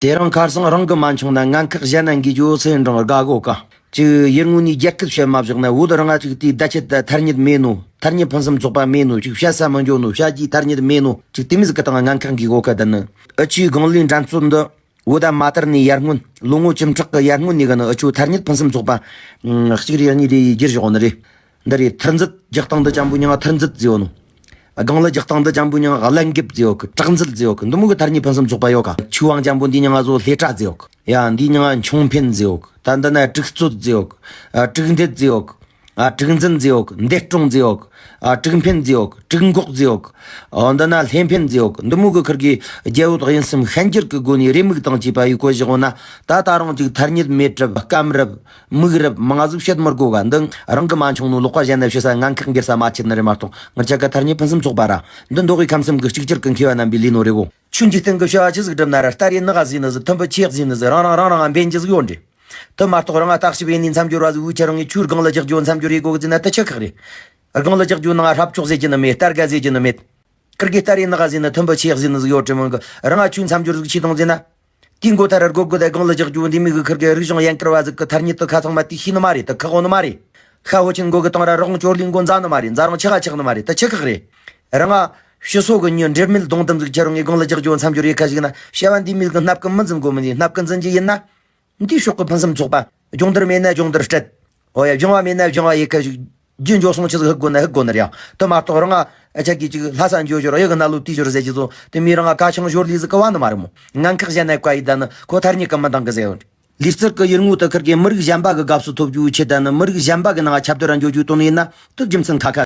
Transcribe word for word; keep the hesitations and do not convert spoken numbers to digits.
དེ་རིང་ཁ་སང་རང་གི་མ་འཆུང་ན་ངན་ཁག་གཞན་ན་འགོས་རྒྱུ་ཚེ་འབྲང་དགའ་གོ་ཀ་ཅིག་ཡུལ་དངོས་ནས་རྒྱ་སྐད་བཤད་མ་བཞག་ན། བོད་རང་ང་ཅིག་དེའི་བརྡ་ཆད་ད་ཐ་སྙད་མེད་ནོ། ཐ་སྙད་ཕུན་སུམ་ཚོགས་པ་མེད་ནོ། ཅིག་བཤད་ས་མི་འགྱོ་ནོ། བཤད་རྒྱུའི་ཐ་སྙད་མེད་ནོ། ཅིག་དེ་མོ་ཟིག་གི་སྟེང་ང་ངན་ཁག་འགོས་གོ་ཀ་ད་ནི། ཨ་ཆུའི་སྒང་ལའི་འགྲན་རྩོད་འདི་བོད་ད་མ་དར་ནས་ཡར་སྔོན། ལོ་ངོ་བཅུ་ཕྲག་གི་ཡར་སྔོན་ནས་གི་ནི་ཨ་ཆུ་ཐ་སྙད་ཕུན་སུམ་ཚོགས་པ་ཨ་གཅིག་རེ་གཉིས་རེ་བསྒྱུར་བཞག་ནི་རེད། འདི་རེད། ཐུར་མཛད་རྒྱག་སྟངས་འདི་ཅན་པོ་མྱིང་ང་ཐུར་མཛད་ཟེར་བ་ནོ། སྒང་ལ་རྒྱག་སྟངས་འདི་ཅན་པོ་མྱིང་ང་གླན་འགེབས་ཟེར་བ་གི། དྲག་མཛད་ཟེར་བ་གི། འདི་མོ་གི་ཐ་སྙད་ཕུན་སུམ་ཚོགས་པ་ཡོད་ཀ་ཆུ་བང་ཅན་པོ་འདི་མྱིང་ང་བཟོ་ལྷེ་བྲག་ཟེར་བ་གི། ཡ་འདི་མྱིང་ང་མཆོང་འཕེན་ཟེར་བ་གི། ད་འདི་ན་དྲུག་རྩོད་ཟེར་བ་གི། ཨ་དྲུག་འདེད་ཟེར་བ་གི། ཨ་དྲུག་འཛིན་ཟེར་བ་གི། འདེད་སྲུང་ཟེར་བ་གི། ཨ་དྲུག་འཕེན་ཟེར་བ་གི། དྲུག་འགོག་ཟེར་བ་གི། ཨ་འདི་ན་ལྷེ་འཕེན་ཟེར་བ་གི། འདི་མོ་གི་ཁུར་གི་རྒྱལ་བོ་དག་ཡིན་སེམས་ཤན་སྦྱར་གི་སྒོ་ནས་རེའུ་མིག་དང་བཅས་པ་ཡི་གོ་བཞག་འོ་ན། ད་ད་རུང་ཅིག་ཐ་སྙད་མེད་རབས་སྐམ་རབས། མིག་རབས་མང་ཟིག་བཤད་མི་དགོ་ག་འདི་རང་གི་མ་འཆུང་ནོ། ལོག་པ་གཞན་ན་བཤད་ས་ངན་ཁག་འགེལ་ས་མ་ཆད་ནི་རེད་མ་གཏོགས། ང་ཅག་གི་ཐ་སྙད་ཕུན་སུམ་ཚོགས་པ་ར། འདི་མདོ་དབུས་ཁམས་གསུམ་གི་གཅིག་གྱུར་གི་མཁས་པ་རྣམ་པའི་ལས་ནོ་རེད་གོ་ཆུ་འཇིག་རྟེན་གི་བྱ་བ་ཆི་ཟིག་སྒྲུབ་ན་ར། སྟ་རེ་ནག་ཟིག་ནི་ཟིག་ཐུམ་བུ་ཆེ་ཟིག་ནི་ཟིག་རང་རང་རང་རང་འབེན་རྒྱུ་ཟིག་ཡོད་འདྲི། དེ་མ་གཏོགས་རང་ང་བརྟག་ཞིབ་ཡེ་ནས་མཚམས་སྦྱོར་བ་ཟིག་འུ་ཁྱེད་རང་ངས་ཆུའི་སྒང་ལ་རྒྱག་རྒྱུ་མཚམས་སྦྱོར་ཡེ་དགོ་གི་ཟེར་ན་དེ་ཆི་ཁག་རེད། སྒང་ལ་རྒྱག་རྒྱུ་ནང་ཧྲབ་ཆོག་ཟེར་རྒྱུ་ནི་མེད། སྟར་ག་ཟེར་རྒྱུ་ནི་མེད། ཁིར་གེ་སྟ་རེ་ནག་ཟིག་ནི་ཐུམ་བུ་ཆེ་ཟིག་ནི་ཟིག་ཡོད་དྲི་མོ་གི། རང་ང་ཆུའི་མཚམས་སྦྱོར་ཟིག་ཆི་དང་ཟེར་ན། དེའི་མགོ་ཐ་ར་སྒོ་སྒོ་དེ་སྒང་ལ་རྒྱག་རྒྱུ་འདི་མོ་གི་ཁིར་གི་རིག་གཞུང་ཡན་གར་བ་ཟིག་གི་ཐ་སྙད་དེ་ཁ་ཚང་མ་དེ་ཤེས་ནི་མ་རེད། དེ་ཁག་འོ་ནི་མ་རེད། ཤ་བོ་ཆེན་མགོ་གི་སྟེང་ར་རོགས་ཅོར་ལིང་མགོ་འཛའ་ནི་མ་རེད། འཛའ་རང་ཆག་ག་ཆག་ནི་མ་རེད། དེ་ཆི་ཁག་རེད། རང་ང་ཕྱི་སོ་གི་ཉི་འབྲེལ་མེད་གདོང་དམ་ཟིག་ཁྱེད་རང་ངས་སྒང་ལ་རྒྱག་རྒྱུ་མཚམས་སྦྱོར་ཡེ་ཁ་ཞིག་ན། བྱ་བ་འདི་མོ་གི་སྣབས་ཀི་མི་འཛིན་དགོ་མི་འཛིན། སྣབས་ཀི་འཛིན་རྒྱུ་ཡིན་ན། འདིའི་ཕྱོགས་ཀྱི་ཕུན་སུམ་ཚོགས་པ། སྦྱོང་བརྡར་མེད་ན་སྦྱོང་བརྡར་སྤྲད། འོ་ཡ། སྦྱང་བ་མེད་ན་སྦྱང་བ་ཡེ་ཁ་ཞིག་རྒྱུ་འཇོག་སོང་ཆི་ཟིག་ཧུག་དགོ་ན་ཧུག་དགོ་ནི་རེད་ཡ། དེ་མ་གཏོགས་རང་ང་ཨ་ཅག་གིས་ཅིག་ལྷ་ས་འགྱོ་ཞོར་གཡུ་གི་ནང་ལོ་དུས་ཞོར་ཟེར་གྱི་ཚོ་དེ་མོ་རང་ང་ཀ་ཆང་ཞོར་ལས་ཟིག་གི་བ་ནི་མ་རེད་མོ། ངན་ཁག་གཞན་ན་བཀའ་ཡི་ད་ནི་ཁོ་ཐ་སྙད་གི་མི་འདང་གི་ཟེར་ཡོད། ལུས་རྩལ་གི་ཡུལ་དངོས་དེ་ཁིར་གེ་མི་རིགས་གཞན་པ་གི་དགའ་བསུ་ཐོབ་རྒྱུའི་ཆེད་དུ་ནི་མི་རིགས་གཞན་པ་གི་ནང་ང་ཁྱབ་བརྡལ་ར་འགྱོ་རྒྱུའི་དོན་ཡིན་ན། དེ་རྒྱུ་མཚན་ཁ་ཁ།